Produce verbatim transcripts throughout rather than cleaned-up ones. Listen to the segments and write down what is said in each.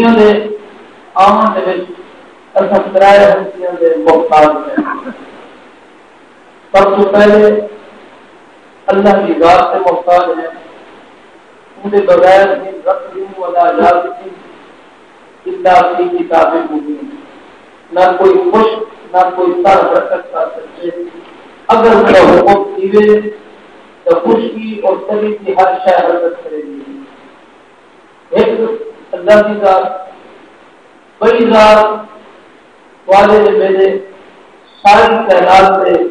دے آوݨ دے وچ اساں ترائے ہستیاں دے محتاج ہیں۔ سب توں پہلے اللہ دی ذات تے محتاج ہیں۔ اوندے بغیر من ربهم ولا يابسهم الا في كتاب مبين۔ نہ کوئی خشک، نہ کوئی تر حرکت کر سکدے۔ اگر میرا حکم تھیوے تاں خشکی اور تری دی ہر شے حرکت کرے گی۔ ہک اللہ دی ذات، ٻئی ذات والے نے میرے ساری کائنات دے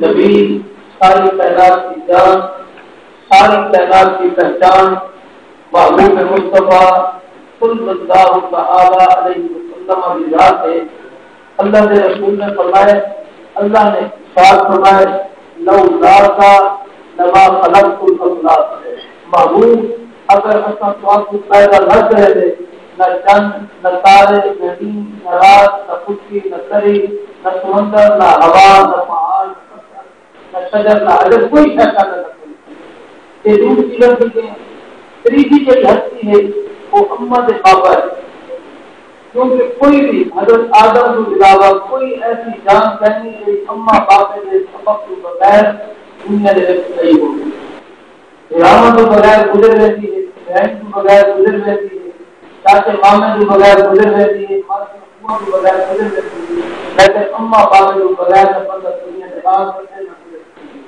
نبی، ساری کائنات دی جان، ساری کائنات دی پہچان محبوب مصطفیٰ صلی اللہ تعالیٰ علیہ وسلم دی ذات ہے۔ اللہ دے رسول نے فرمایا، اللہ نے ارشاد فرمایا، "لولاک لما خلقت الافلاک۔" محبوب، اگر اساں تہاکوں پیدا نہ کریندے، نہ چن، نہ تارے، نہ ݙینہہ، نہ رات، نہ خشکی، نہ تری، نہ سمندر، نہ ہوا، نہ پہاڑ، نہ پتھر، نہ شجر، نہ حجر، کوئی شے پیدا نہ کریندے۔ اے ݙو چیزاں تھیندیاں۔ تریجھی جیڑھی ہستی ہے، او اماں دے بابا ہے۔ کیونکہ کوئی بھی حضرت آدم توں علاوہ کوئی ایسی جان کائنی جیڑھی اماں بابے دے سبب توں بغیر دنیا دے وچ آئی ہووے۔ بھراواں توں بغیر گزر ویندی ہے، بھین توں بغیر گزر ویندی ہے، چاچے مامے توں بغیر گزر ویندی ہے، ماسیاں پھوئاں توں بغیر گزر ویندی ہے، لیکن اماں بابے توں بغیر تاں بندہ دنیا دے آ سڳدے نہ گزر سڳدے۔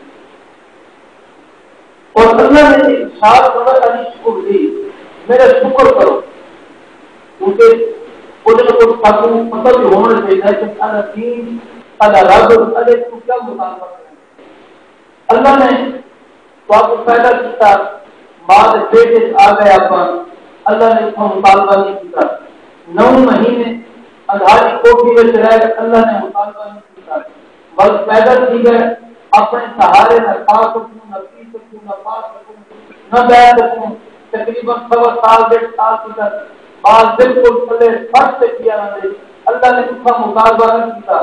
اور اللہ نے ارشاد فرمایا، "ان اشکر لی"، میرا شکر کرو۔ کیونکہ کجھ نہ کجھ ساکوں پتہ بھی ہونا چاہیے کہ سارا دین، سارا رب، سارے کو کیا مطالبہ کرے۔ اللہ نے تہاکوں پیدا کیتا، ماں دے پیٹ وچ آ گئے آپاں، اللہ نے اتھاں مطالبہ نہیں کیتا۔ نو مہینے اندھاری کوٹھی وچ رہ، اللہ نے مطالبہ نہیں کیتا۔ ول پیدا تھی ڳئے، اپݨے سہارے نہ کھا سڳوں، نہ پی سڳوں، نہ پا سڳوں، نہ ٻہہ سڳوں۔ تقریباً سوا سال، ݙیڈھ سال تیکر ٻال بالکل تھلے فرش تے پیا رہندے۔ اللہ نے اتھاں مطالبہ نہ کیتا،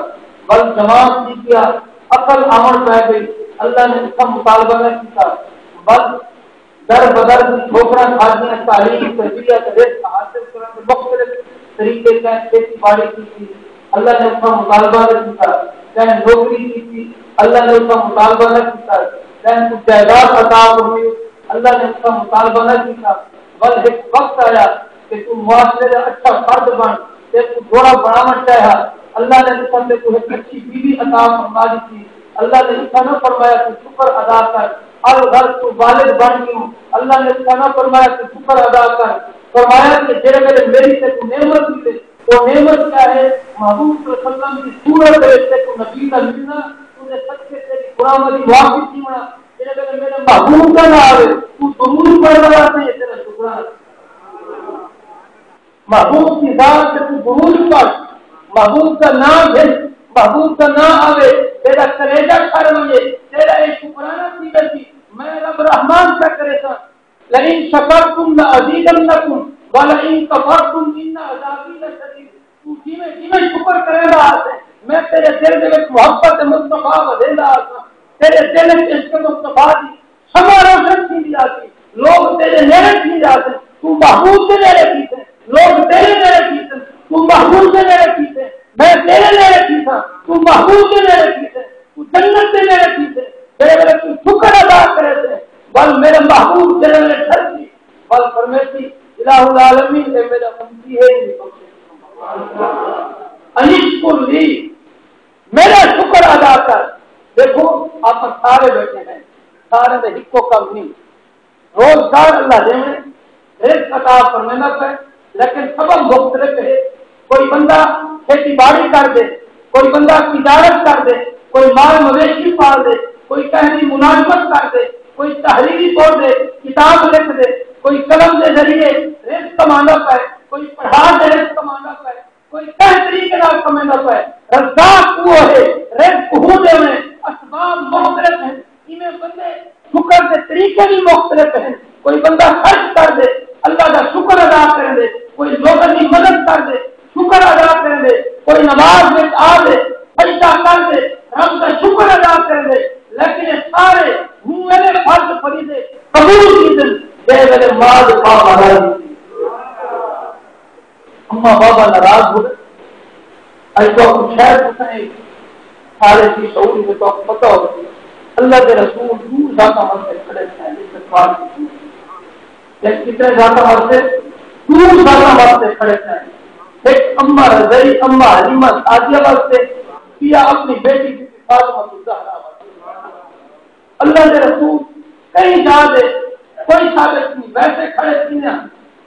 ول جوان تھی ڳیا، عقل آوݨ پئے ڳئی، اللہ نے اتھاں مطالبہ نہ کیتا، ول در بدر دی ٹھوکراں کھادیاں، تعلیم، تربیت، رزق حاصل کرݨ دے مختلف طریقے، کہیں کھیتی باڑی کیتی، اللہ نے اتھاں مطالبہ نہ کیتا، کہیں نوکری کیتی، اللہ نے اتھاں مطالبہ نہ کیتا، کہیں کوں جائیداد عطا فرمائی، اللہ نے اتھاں مطالبہ نہ کیتا۔ ول ہک وقت آیا کہ توں معاشرے دا اچھا فرد بݨ، تیکوں جوڑا بݨاوݨ چاہیا، اللہ نے اتھاں تیکوں ہک اچھی بیوی عطا فرما ݙتی۔ اللہ نے اتھاں نہ فرمایا توں شکر ادا کر، الغرض توں بالغ بݨ ڳیوں۔ اللہ نے اتھاں نہ فرمایا توں شکر ادا کر، فرمایا کہ جیڑھے ویلے میری تیکوں نعمت ملے، او نعمت کیا ہے؟ محبوب صلی اللہ علیہ وسلم دی صورت دے وچ تیکوں نبی دا ملݨا، اوندے صدقے تیݙی گناہاں دی معافی تھیوݨا۔ جیڑھے ویلے میرے محبوب دا نہ آوے، توں درود پڑھݨ والا سئیں، تیرا شکرانہ۔ محبوب دی ذات تے توں درود پڑھ، محبوب دا ناں گھن، محبوب دا ناں آوے، تیݙا کلیجہ ٹھر ونڄے، تیݙا اے شکرانہ تھی ویسی، میں رب رحمان پیا کریساں، "لئن شکرتم لازیدنکم ولئن کفرتم ان عذابی لشدید۔" توں جیویں جیویں شکر کریندا ہاسیں، میں تیݙے دل دے وچ محبت مصطفیٰ ودھیندا ہاساں، تیݙے دل وچ عشق مصطفیٰ دی شمع روشن تھیندی آسی، لوگ تیݙے نیڑے تھیندے آسن، توں محبوب دے نیڑے تھیسیں، لوگ تیݙے نیڑے تھیسن، توں محبوب دے نیڑے تھیسیں، میں تیݙے نیڑے تھیساں، توں محبوب دے نیڑے تھیسیں، توں جنت دے نیڑے تھیسیں۔ جیڑھے ویلے توں شکر ادا کریسیں، ول میرے محبوب جیڑھے ویلے ڈھرسی، ول فرمیسی، "الہ العالمین، اے میرا امتی ہے، ایندی بخشش فرما۔ ان اشکر لی، میرا شکر ادا کر۔" دیکھو، آپ سارے بیٹھے ہیں، سارے دے ہکو کم نہیں۔ روزگار اللہ ݙیوݨے، رزق عطا فرمیندا پئے، لیکن سبب مختلف ہے۔ کوئی بندہ کھیتی باڑی کر دے، کوئی بندہ تجارت کر دے، کوئی مال مویشی پال دے، کوئی کہیں دی ملازمت کر دے، کوئی تحریری طور تے کتاب لکھ دے، کوئی قلم دے ذریعے رزق کماندا پئے، کوئی پڑھا کے رزق کماندا پئے، کوئی کہیں طریقے نال کمیندا پئے۔ رزاق اوہو ہے، رزق اوہو ݙیوݨے، اسباب مختلف ہیں۔ ایویں بندے شکر دے طریقے وی مختلف ہیں۔ کوئی بندہ خرچ کر دے، اللہ دا شکر ادا کر دے، کوئی لوکاں دی مدد کر دے، شکر ادا کر دے، کوئی نماز وچ آ دے، سجدہ کر دے، رب دا شکر ادا کر دے، لیکن اے سارے ہوں ویلے فرض فریضے قبول کیتے، جے ویلے ماں دے پاپا راضی تھی۔ اماں بابا ناراض ہوئے۔ اڄ تہاکوں شاید پتہ ہے، سارے دی شعور میں تہاکوں پتہ ہوسی، اللہ دے رسول ݙو ذاتاں واسطے کھڑے تھئے، استغفار دی۔ لیکن کتنے ذاتاں واسطے؟ ݙو ذاتاں واسطے کھڑے تھئے۔ ہک اماں رضعی، اماں حلیمہ سعدیہ واسطے، ٻیا اپݨی بیٹی بی بی فاطمہ الزہرا واسطے۔ اللہ دے رسول کہیں جا دے کوئی ثابت نہیں، ویسے کھڑے تھیندے ہن،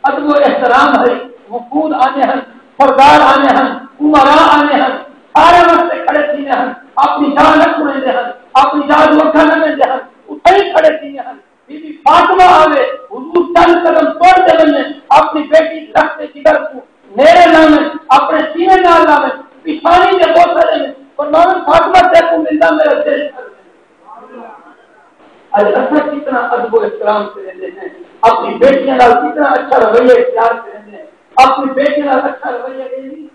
ادب و احترام ہے، وفود آندے ہن، سردار آندے ہن، امراء آندے ہن، سارے واسطے کھڑے تھیندے ہن، اپݨی جاہ نہ چھڑیندے ہن، اپݨی جاہ جو اکھاں نہ ویندے ہن، اتھے ہی کھڑے تھیندے ہن۔ بی بی فاطمہ آوے، حضور چند قدم تر تے ونڄے، اپݨی بیٹی لخت جگر کوں نیڑے لاوے، اپݨے سینے نال لاوے، پچھانی دے بوسہ ݙیوے، فرماوے، فاطمہ تیکوں ملدا میرا دل ٹھر ویندے۔ اڄ اساں کتنا ادب و احترام کریندے ہیں، اپݨی بیٹیاں نال کتنا اچھا رویہ اختیار کریندے ہیں، اپݨی بیٹیاں نال اچھا رویہ اے نہیں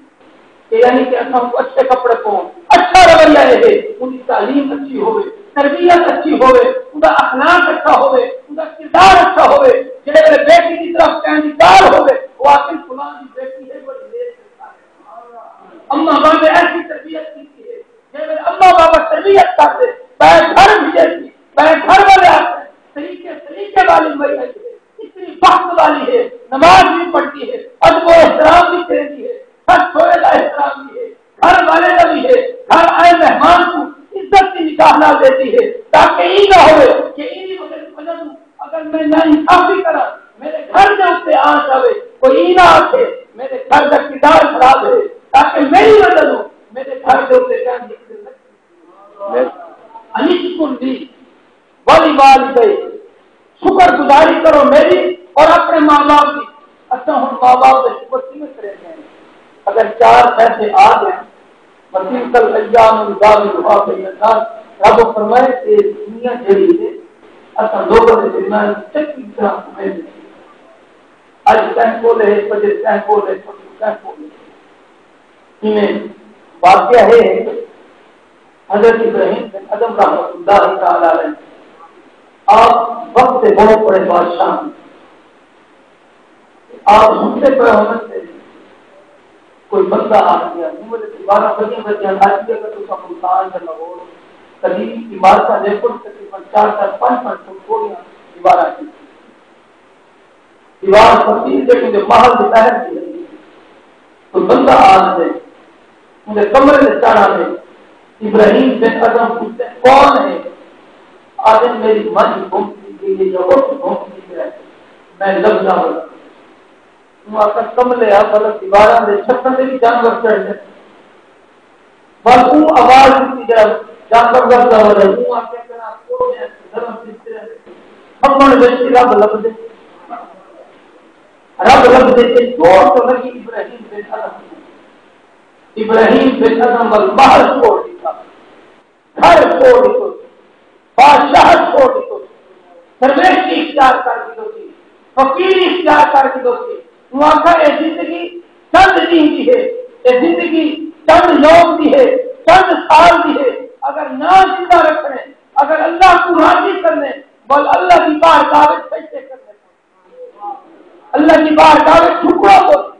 کہ یعنی کہ اساں کوں اچھے کپڑے پاؤن، اچھا رویہ اے ہے، ان دی تعلیم اچھی ہوے، تربیت اچھی ہوے، ان دا اخلاق اچھا ہوے، ان دا کردار اچھا ہوے، جیڑھے ویلے بیٹی دی طرف کہیں دی ڳالھ ہوے، او آکھن فلاں دی بیٹی ہے، بڑی نیک ہے، اماں بابے ایسی تربیت کیتی ہے۔ جے ویلے اماں بابا تربیت کر دے، ٻئے گھر بھیجے سی، ٻئے گھر والے آکھن، طریقے، طریقے والی مئی آئی ہے، اتنی بخت والی ہے، نماز بھی پڑھتی ہے، ادب و احترام بھی کریندی ہے، گھر چھوڑے دا احترام بھی ہے، گھر والے دا بھی ہے، گھر آئے مہمان کو عزت کی نگاہ نال دیتی ہے، تاکہ ای نہ ہوئے کہ ای وجہ، وجہ توں اگر میں ناانصافی کراں، میرے گھر دے اُتے آ جاوے، کوئی ای نہ آکھے میرے گھر دا کردار خراب ہے، تاکہ میری وجہ توں میرے گھر دے اُتے کہیں دی عزت نہ انشکر لی ولی والدی، شکر گزاری کرو میری اور اپنے ماں باپ دی۔ اساں ہن ماں باپ دا شکر کیویں کریندے ہیں؟ اگر چار پیسے آ ڳئے، وتلک الایام نداولها بین الناس، رب فرمائے کہ دنیا جیڑھی ہے، اساں لوگوں دے درمیان چنگی طرح گھمے ݙتی۔ اڄ کہیں کول ہے، پڄے کہیں کول ہے، پرسوں کہیں کول ہے۔ ایویں واقعہ ہے، حضرت ابراہیم بن ادہم رحمۃ اللہ تعالی علیہ، آپ وقت دے بہت بڑے بادشاہ ہیں۔ آپ سُتے پئے ہوندے تے کوئی بندہ آ ڳیا، جوں ویلے دیواراں وݙیاں وݙیاں لڳ ڳیاں، اگر تساں ملتان یا لاہور قدیم عمارتاں ݙیکھو تاں تقریباً چار چار پنج پنج فٹ چوڑیاں دیواراں ہن۔ دیوار فقیر جیڑھی اوندے محل دے ٻاہر دی ہئی۔ کوئی بندہ آ ڳئے، اوندے کمرے تے چڑھ آندے، ابراہیم بن ادہم پچھدے، کون ہے؟ آہدے، میری منجھ گم تھی ڳئی ہے یا اٹھ گم تھی ڳیا ہے، میں لبھدا وداں۔ اوں آکھیا، کملیا، بھلا دیواراں دے چھتاں تے وی جانور چڑھ ڳئے۔ بس اوں آواز ݙتی جیڑھا جانور لبھدا ودے، اوں آکھیا، کنا کوڑیاں تے نرم بستریاں تے کھمݨ وچ وی رب لبھدے۔ رب لبھدے۔ تے چوٹ تاں لڳی ابراہیم بن ادہم کوں۔ ابراہیم بن ادہم ول محل چھوڑ ݙتا، گھر چھوڑ ݙتو، بادشاہت چھوڑ ݙتو، درویشی اختیار کر ڳھدو سی، فقیری اختیار کر ڳھدو سی۔ اوں آکھیا، اے زندگی چند ݙینھ دی ہے، اے زندگی چند یوم دی ہے، چند سال دی ہے۔ اگر نہ زندہ رکھݨے، اگر اللہ کوں راضی کرݨے، ول اللہ دی بارگاہ وچ سجدے کرݨے۔ اللہ دی بارگاہ وچ جھکݨا پوسی۔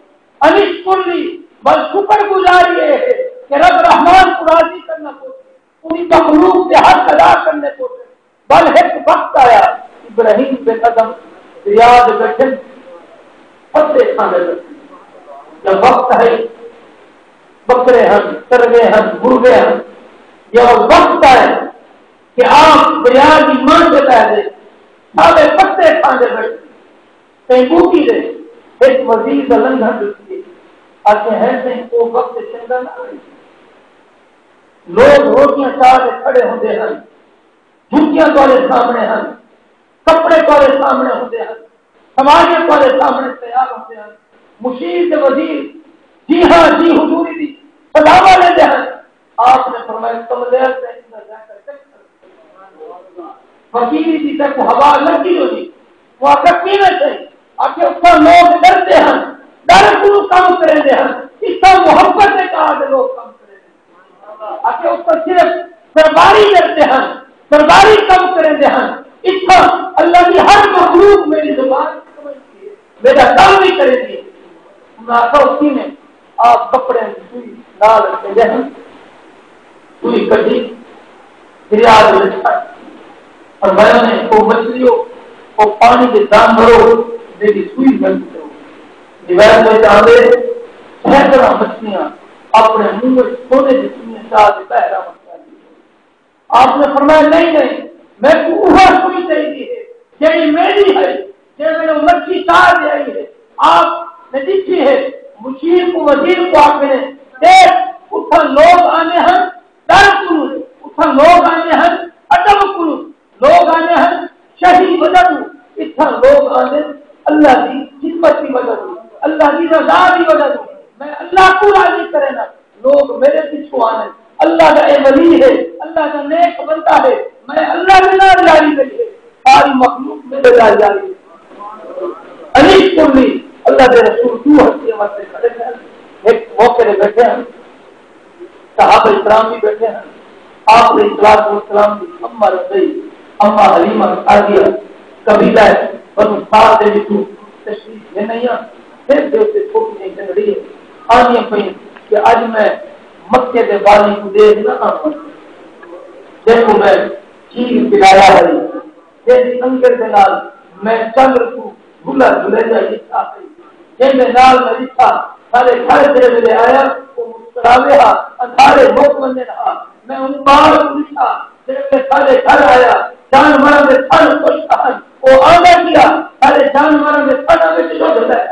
انشکر لی، ول شکر گزاری اے ہے کہ رب رحمان کوں راضی کرݨا پوسی، اوندی مخلوق دے حق ادا کرݨے پوسن۔ ول ہک وقت آیا، ابراہیم بن ادہم دریا دے ٻیٹھے، پتے کھاندے ٻیٹھے۔ یا وقت ہے، ٻکرے ہن، تروے ہن، مرغے ہن، یا وقت آیا کہ آپ دریا دی منجھ تے ٻہہ ڳئے، سارے پتے کھاندے ٻیٹھے۔ کہیں ٻوٹی دے ہک وزیر دا لنگھݨ ݙٹھیے، آکھے، ہے سئیں، او وقت چنڳا نہ آئے۔ لوک روٹیاں چا تے کھڑے ہوندے ہن، جتیاں تہاݙے سامݨے ہن، کپڑے تہاݙے سامݨے ہوندے ہن، سوارے تہاݙے سامݨے تیار ہوندے ہن۔ مشیر تے وزیر جی ہاں، جی حضوری دی صداواں لیندے ہن۔ آپ نے فرمایا، کملیا، تیں ایندا ذائقہ چکھ سڳدیں؟ فقیری دی تیکوں ہوا لڳی ہوندی۔ او آکھیا، کیویں سئیں؟ آکھیا، اتھاں لوک ݙردے ہن، ݙر کنوں کم کریندے ہن، اتھاں محبت دے چا تے لوک کم کریندے ہن۔ آکھیا، اتھاں صرف درباری ݙردے ہن، درباری کم کریندے ہن، اتھاں اللہ دی ہر مخلوق میری زبان سمجھدی ہے، میرا کم وی کریندی ہے۔ میں آکھا، اسی نے آپ کپڑے دی سوئی نال کھیڈے ہن۔ سوئی کڈھی، دریا دے وچ سٹ۔ فرمایا نے، او مچھلیو، او پانی دے جانورو، میری سوئی بن کرو۔ روایت وچ آندے، سینکڑاں مچھلیاں اپنے منہ وچ سونے دی سوئیاں چا کے ٻاہر آون چاہیے۔ آپ نے فرمایا، نہیں، نہیں، میکوں اوہا سوئی چاہیدی ہے جیڑھی میری ہے، جیڑھے ویلے او مچھی چا تے آئی ہے۔ آپ نے ݙٹھی ہے، مشیر کوں، وزیر کوں آکھے نے، ݙیکھ، اتھاں لوگ آندے ہن ݙر کنوں، اتھاں لوگ آندے ہن ادب کنوں، لوگ آندے ہن شہی وجہ توں، اتھاں لوگ آندے ہن اللہ دی خدمت دی وجہ توں، اللہ دی رضا دی وجہ توں۔ میں اللہ کوں راضی کرینداں، لوگ میرے پچھوں آندن۔ اللہ دا اے ولی ہے، اللہ دا نیک بندہ ہے، میں اللہ دے نال یاری کری ہے، ساری مخلوق میرے نال یاری ہے۔ علی کلی اللہ دے رسول دو ہستی واسطے کھڑے ہن، ایک موقع دے بیٹھے ہن، صحابہ کرام بھی بیٹھے ہن۔ آپ علیہ الصلوۃ والسلام دی اماں رضی، اماں حلیمہ سعدیہ، قبیلہ بنو سعد دے وچوں تشریف گھن آئیاں۔ سر دے اتے چھوٹی جہی جنگڑی ہے۔ آندیاں پئیں کہ اڄ میں مکے دے والی کوں ݙیکھ نہ آواں، جیکوں میں کھیر پلایا ہئی، جیندی انگل دے نال میں چندر کوں گھلا گھلیجا ݙٹھا ہئی، جیندے نال میں ݙٹھا ساݙے گھر جیڑھے ویلے آیا، او مسکراوے ہا، اندھارے مک ویندن ہا۔ میں اوں ٻال کوں ݙٹھا، جیڑھے ویلے ساݙے گھر آیا، جانوراں دے تھݨ خشک ہن، او آندا ڳیا، ساݙے جانوراں دے تھݨاں وچ ݙدھ لہے۔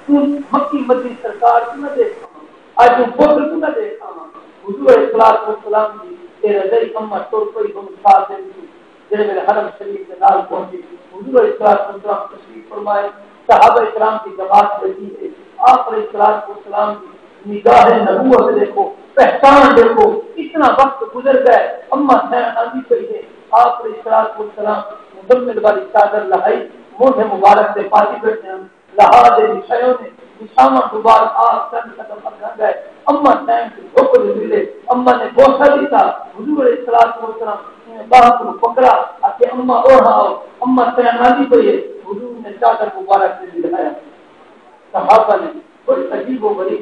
توں مکی مدنی سرکار کوں نہ ݙیکھ آواں، اڄ توں پتر کوں نہ ݙیکھ آواں۔ حضور علیہ الصلوۃ والسلام دی اے رضعی اماں ٹر پئی بنو سعد دے وچوں، جیڑھے ویلے حرم شریف دے نال پہنچی، حضور علیہ الصلوۃ والسلام تشریف فرمائے، صحابہ کرام دی جماعت ٻیٹھی ہے۔ آپ علیہ الصلوۃ والسلام دی نگاہ نبوت ݙیکھو، پہچان ݙیکھو، اتنا وقت گزر ڳئے، اماں سئیݨ آندی پئی ہے۔ آپ علیہ الصلوۃ والسلام مزمل والی چادر لہائی، مونڈھے مبارک تے پاتی ٻیٹھے ہن۔ لہا دے وچھائے ہوندے، وچھاوݨ توں بعد آپ چند قدم اڳاں ڳئے۔ اماں سئیݨ کوں جھک تے ملے، اماں نے بوسہ ݙتا۔ حضور علیہ الصلوۃ والسلام نے ٻانہہ کوں پکڑا، آکھے، اماں اوڑھاں آؤ، اماں سئیݨ آندی پئی ہے۔ حضور نے چادر مبارک تے لہایا۔ صحابہ نے بڑی عجیب و غریب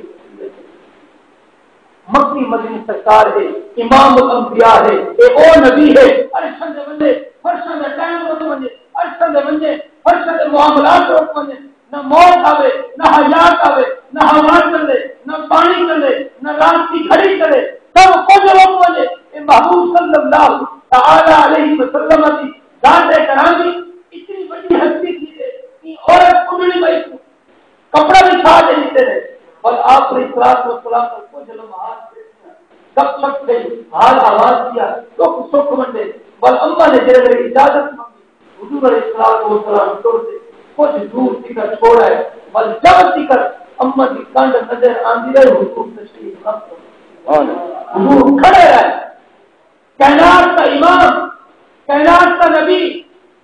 مکی مدنی سرکار ہے، امام الانبیاء ہے، اے او نبی ہے، عرشاں دے ولے، فرشاں دا قائم رک ونڄے، عرشاں دے ونڄے، فرشاں دے معاملات رک ونڄن، نہ موت آوے، نہ حیات آوے، نہ ہوا چلے، نہ پاݨی چلے، نہ رات دی گھڑی چلے، سب کجھ رک ونڄے۔ اے محبوب صلی اللہ تعالی علیہ وسلم دی ذات کرام دی اتنی وݙی ہستی تھی تے ایں عورت کنڈڑی ٻئی کوں کپڑا وچھا تے ݙتے نے۔ ول آپ علیہ الصلوۃ والسلام نال کجھ لمحات ٻیٹھیاں، گپ شپ تھئی، حال احوال کیا، ݙکھ سکھ ونڈے۔ ول اماں نے جیڑھے ویلے اجازت منگی، حضور علیہ الصلوۃ والسلام ٹر تے کجھ دور تیکر چھوڑ آئے۔ ول جب تیکر اماں دی کنڈ نظر آندی رہی، حضور تشریف نہ فرما۔ حضور کھڑے رہے۔ کائنات دا امام، کائنات دا نبی،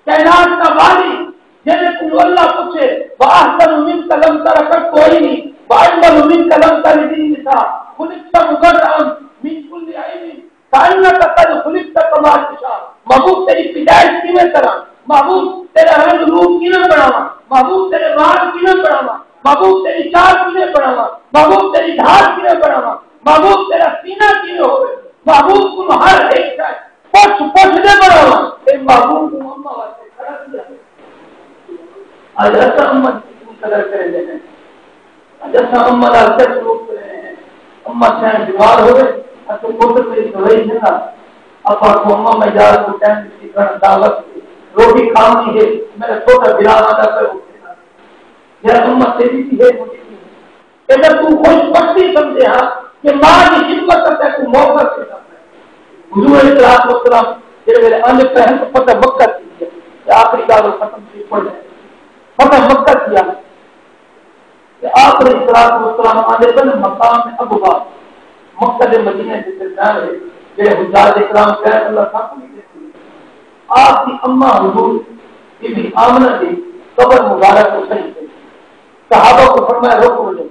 کائنات دا والی، جیندے کولوں اللہ پچھے، "وأحسن منك لم تر قط عيني، وأجمل منك لم تلد النساء، خلقت مبرأ من كل عيب، كأنك قد خلقت كما تشاء۔" محبوب تیری پیدائش کیویں کراں، محبوب تیرا رنگ روپ کیویں بݨاواں، محبوب تیرے وال کیویں بݨاواں، محبوب تیری چال کیویں بݨاواں، محبوب تیری ڈھال کیویں بݨاواں، محبوب تیرا سینہ کیویں ہووے، محبوب کوں ہر ہک شے پچھ پچھ دے بݨاواں۔ اے محبوب کوں اماں واسطے کھڑا کیا۔ اڄ اساں اماں دی کتنی قدر کریندے ہیں۔ اڄ اساں اماں نال کیا سلوک کرے ہیں۔ اماں سئیݨ بیمار ہووے، اساں پتر میری دوائی گھن آ۔ ابا کوں، اماں میں یار کوں ٹائم دی کھڑ دعوت دی، روٹی کھاوݨی ہے، میرا چھوٹا بھرا آندا پئے، او کھیݙا۔ یا امت تیری بھی ہے، مجھے بھی ہے۔ اگر تم خوش بختی سمجھے ہاں کہ ماں کی خدمت کا تیرے کو موقع سے سمجھا۔ حضور علیہ الصلوۃ والسلام جیڑھے ویلے آندے پئے ہن تو فتح مکہ تھی ڳیا۔ تے آخری ڳالھ ختم تھی پڑھ لے۔ فتح مکہ تھیا۔ تے آپ علیہ الصلوۃ والسلام آندے پئے مقام ابوا، مکہ دے مدینے دے درمیان ہے، جیڑھے حجاج کرام غیر اللہ ساکوں بھی ݙیکھدے۔ آپ دی اماں حضور بی بی آمنہ دی قبر مبارک کوں سجدے۔ صحابہ کوں فرمایا، رک ونڄو۔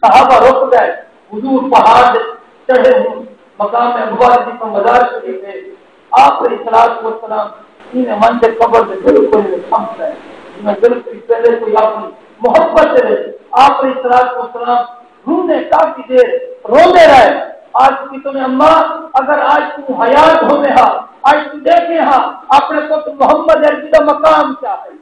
صحابہ رک ڳئے۔ حضور پہاڑ تے چڑھے ہن، مقام ابوا دی جتھاں مزار شریف ہے۔ آپ علیہ الصلوۃ والسلام ایویں ونڄ تے قبر دے بالکل ایویں کھم پئے، جیویں بالکل پہلے کوئی اپݨی محبت دے وچ آپ علیہ الصلوۃ والسلام روندے کافی دیر روندے رہے۔ آج کی تمہیں اماں، اگر آج تو حیات ہوندے ہا، آج تو دیکھے ہا اپنے پتر محمد عربی دا مقام کیا ہے،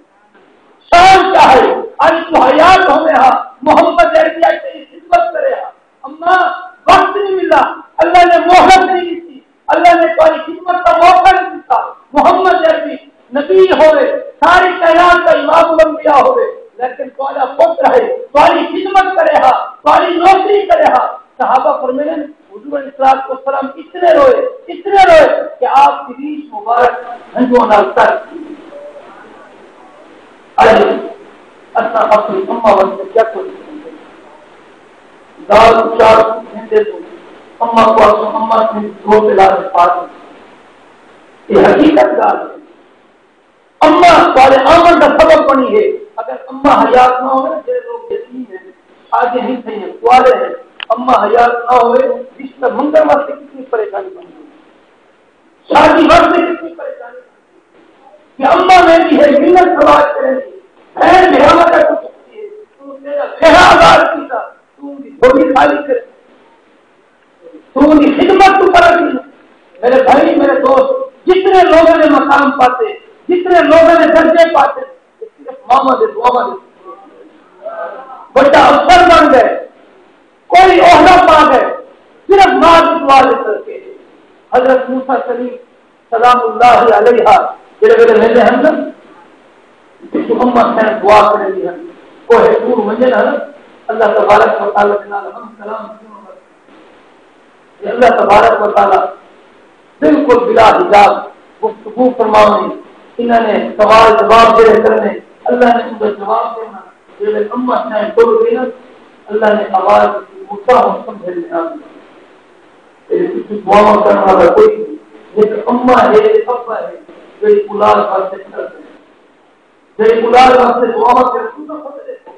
شان کیا ہے؟ آج تو حیات ہوندے ہا، محمد عربی آج تیری خدمت کرے ہا۔ اماں، وقت نہیں ملا، اللہ نے مہلت نہیں دی، اللہ نے تمہاری خدمت کا موقع نہیں دیتا۔ محمد عربی نبی ہوئے، ساری کائنات کا امام الانبیاء ہوئے، لیکن تمہارا پتر ہے، تمہاری خدمت کرے ہا، تمہاری نوکری کرے ہا۔ صحابہ فرمیندے، حضور علیہ الصلوۃ والسلام اتنے روئے، اتنے روئے کہ آپ کی ریش مبارک ہنجواں نال تر گئی۔ اڄ اساں اپݨی اماں واسطے کیا کچھ کریندے؟ دال کوں چار سو گھنٹے توں اماں کو آسوں اماں سیں دو پلا دے پا دے۔ یہ حقیقت ڳالھ ہے۔ اماں سارے آمن دا سبب بݨی ہے۔ اگر اماں حیات نہ ہوئے، جڑے لوگ یتیم ہیں، آگے نہیں تھے ہیں، کوارے ہیں، اماں حیات نہ ہوئے، رشتہ منگن واسطے کتنی پریشانی بن گئی، شادی واسطے کتنی پریشانی بن گئی۔ کہ اماں میری ہے، منت سوال کریں گی، بہن بھراواں دا کچھ ہے، تو تیرا بھرا آزاد کیتا، تو ان کی جھولی خالی کرے۔ تو ان کی خدمت تو پر رکھی۔ میرے بھائی، میرے دوست، جتنے لوگوں نے مقام پاتے، جتنے لوگوں نے درجے پاتے، وہ صرف ماما دے دعاواں دے بڑا افسر بن گئے، کوئی عہدہ پا گئے، صرف ماں کی دعا دے صدقے۔ حضرت موسیٰ کلیم سلام اللہ علیہ جڑے ویلے ویندے ہن نا، پچھوں اماں سائیں دعا کریندی ہن، کوہ طور ونڄن ہن، اللہ تبارک و تعالیٰ دے نال ہم کلام کیوں نہ، تے اللہ تبارک و تعالیٰ بالکل بلا حجاب گفتگو فرماوݨی، انہاں نے سوال جواب جڑے کرنے، اللہ نے ان دا جواب ݙیوݨا۔ جیڑھے اماں سائیں ٹر ڳئی نا، اللہ نے آواز ݙتی، مدعا ہݨ سمجھ لیا۔ تے پچھوں دعاواں کرݨ والا کوئی نہیں۔ ہک اماں ہے تے ابا ہے، جیڑھی اولاد واسطے کر دے۔ جیڑھی اولاد واسطے دعاواں کرے، تساں خود ݙیکھو۔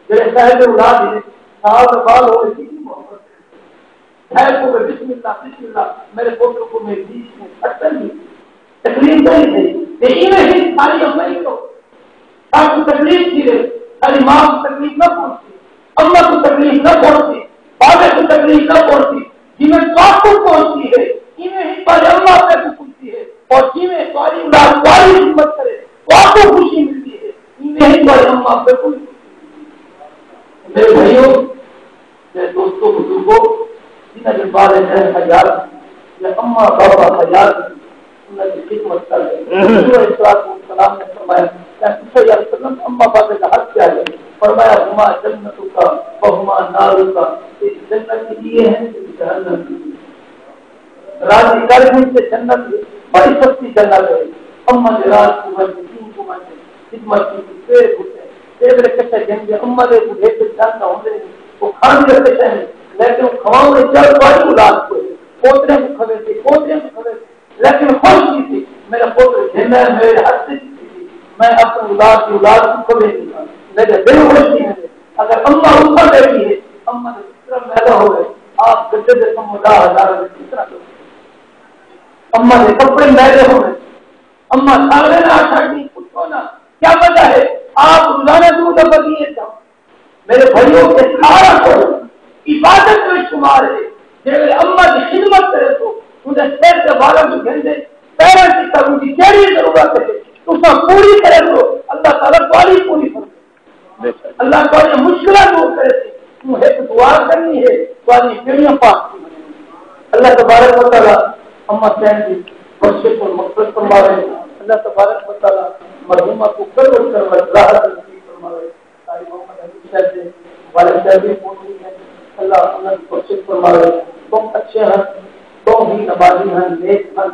جیڑھے صاحب اولاد ہیں، سال دا ٻال ہووے، کتنی محبت کرے۔ ہے کو بسم اللہ، بسم اللہ، میرے پتر کو میری بیچ میں پھٹکن دی تکلیف نہیں تھی۔ تے ایویں ہی ساری اماں ہی تو ساکوں تکلیف تھی رہے، ساݙی ماں کوں تکلیف نہ پہنچی، اماں کوں تکلیف نہ پہنچی، بابے کوں تکلیف نہ پہنچی، جیویں تہاکوں پہنچی ہے، ایویں ہی تہاݙے اماں ابے کوں پہنچی ہے، اور جیویں تہاݙی اولاد تہاݙی خدمت کرے، تہاکوں خوشی ملدی ہے، ایویں ہی تہاݙے اماں ابے کوں وی خوشی ملدی ہے۔ میرے بھائیو، میرے دوستو، بزرگو، جنہاں دے والدین حیات یا اماں بابا حیات، انہاں دی خدمت کر۔ حضور علیہ الصلوۃ والسلام نے فرمایا، یا صلی اللہ علیہ وسلم، اماں بابے دا حق کیا ہے؟ فرمایا، ہما جنتک و ہما نارک، ایک جنت کی ہے، ایک جہنم کی ہے۔ راضی کر گھن تے جنت، بڑی سستی جنت ہے۔ اماں دے راز کوں ونڄ، دین کوں ونڄ، خدمت کیتی، پیر گھٹے۔ جیڑھے ویلے کسے گھن دے اماں دے بڈھیپے چند ہوندے نے، او کھاندے تے شے نے، لیکن او کھواوݨ چل تہاݙی اولاد کوں ہے۔ پوترے کوں کھویسی، پوتریاں کوں کھویسی، لیکن خوش کیتی، میرا پتر گھن آیا، میرے ہتھ تے کیتی، میں اپݨی اولاد دی اولاد کوں کھویسی، میرے دل خوش نہیں ہوندے۔ اگر اماں اتھاں بیٹھی ہے، اماں دے پتر میرا ہوئے، آپ گڈے دے کم ݙاہ ہزار دے کتنا دو؟ اماں دے کپڑے میرے ہوئے، اماں سارے نہ آکھا کہ پچھو نہ، کیا وجہ ہے؟ آپ روزانہ دودھ بدیے تھا۔ میرے بھائیوں، یہ سارا کچھ عبادت میں شمار ہے۔ جیڑھے اماں دی خدمت کرے تو، اندے سر تے والاں کوں گھندے، پیراں دی تاں اندی جیڑھی ضرورت ہے، تساں پوری کرے تو، اللہ تعالیٰ تہاݙی پوری فرمائے۔ بے شک۔ اللہ تہاݙیاں مشکلاں دور کرے، توں ہک دعا کرنی ہے، تہاݙی بیڑیاں پاک تھی ونڄن۔ اللہ تبارک و تعالیٰ اماں سائیں دی بخشش اور مغفرت فرماوے۔ اللہ تبارک و تعالیٰ مرحومہ کوں قبر کروٹ راحت نصیب فرماوے۔ قاری محمد حنیف صاحب دے والد صاحب بھی موجود ہیں۔ اللہ انہاں دی بخشش فرماوے۔ بہت اچھے ہیں، بہت ہی نمازی ہیں، نیک ہیں۔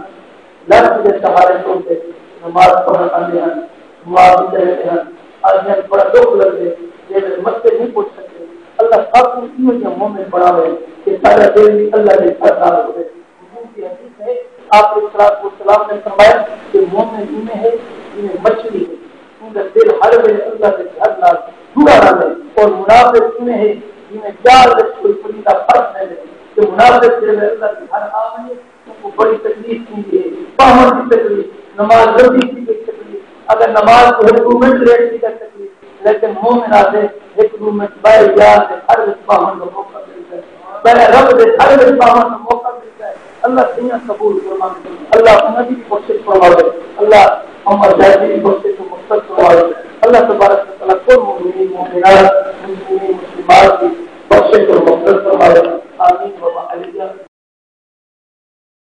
لفظ دے سہارے تو تے نماز پڑھݨ آندے ہن، نماز وی کریندے ہن۔ آکھن بڑا ݙکھ لڳدے، جیڑھے مسئلے نہیں پچھ سڳدے۔ اللہ ساکوں ایہو جہے مومن بݨاوے کہ ساݙا دل وی اللہ دے گھر نال ہووے۔ حضور دی حدیث ہے، آپ علیہ الصلوۃ والسلام نے فرمایا کہ مومن ایویں ہے جیویں مچھلی ہے، اوندا دل ہر ویلے اللہ دے گھر نال جڑا رہندے، اور منافق ایویں ہے جیویں جال وچ کوئی پرندہ پھس ویندے، تے منافق جیڑھے ویلے اللہ دے گھر آ ونڄے، اونکوں بڑی تکلیف تھیندی ہے، ٻاہوݨ دی تکلیف، نماز لمبی تھی ڳئی تکلیف، اگر نماز کوں ہک ݙو منٹ لیٹ تھی ڳیا تکلیف، لیکن مومن آدھے ہک ݙو منٹ ٻئے یار دے گھر وچ ٻاہوݨ دا موقع ملدا ہے، ٻئے رب دے گھر وچ ٻاہوݨ دا موقع ملدا ہے۔ اللہ سئیاں قبول فرماوے، اللہ انہاں دی بھی بخشش فرماوے، اللہ عمر صاحب دی بھی بخشش و مغفرت فرماوے۔ اللہ تبارک و تعالیٰ کل مومنین، مومنات، مسلمین، مسلمات،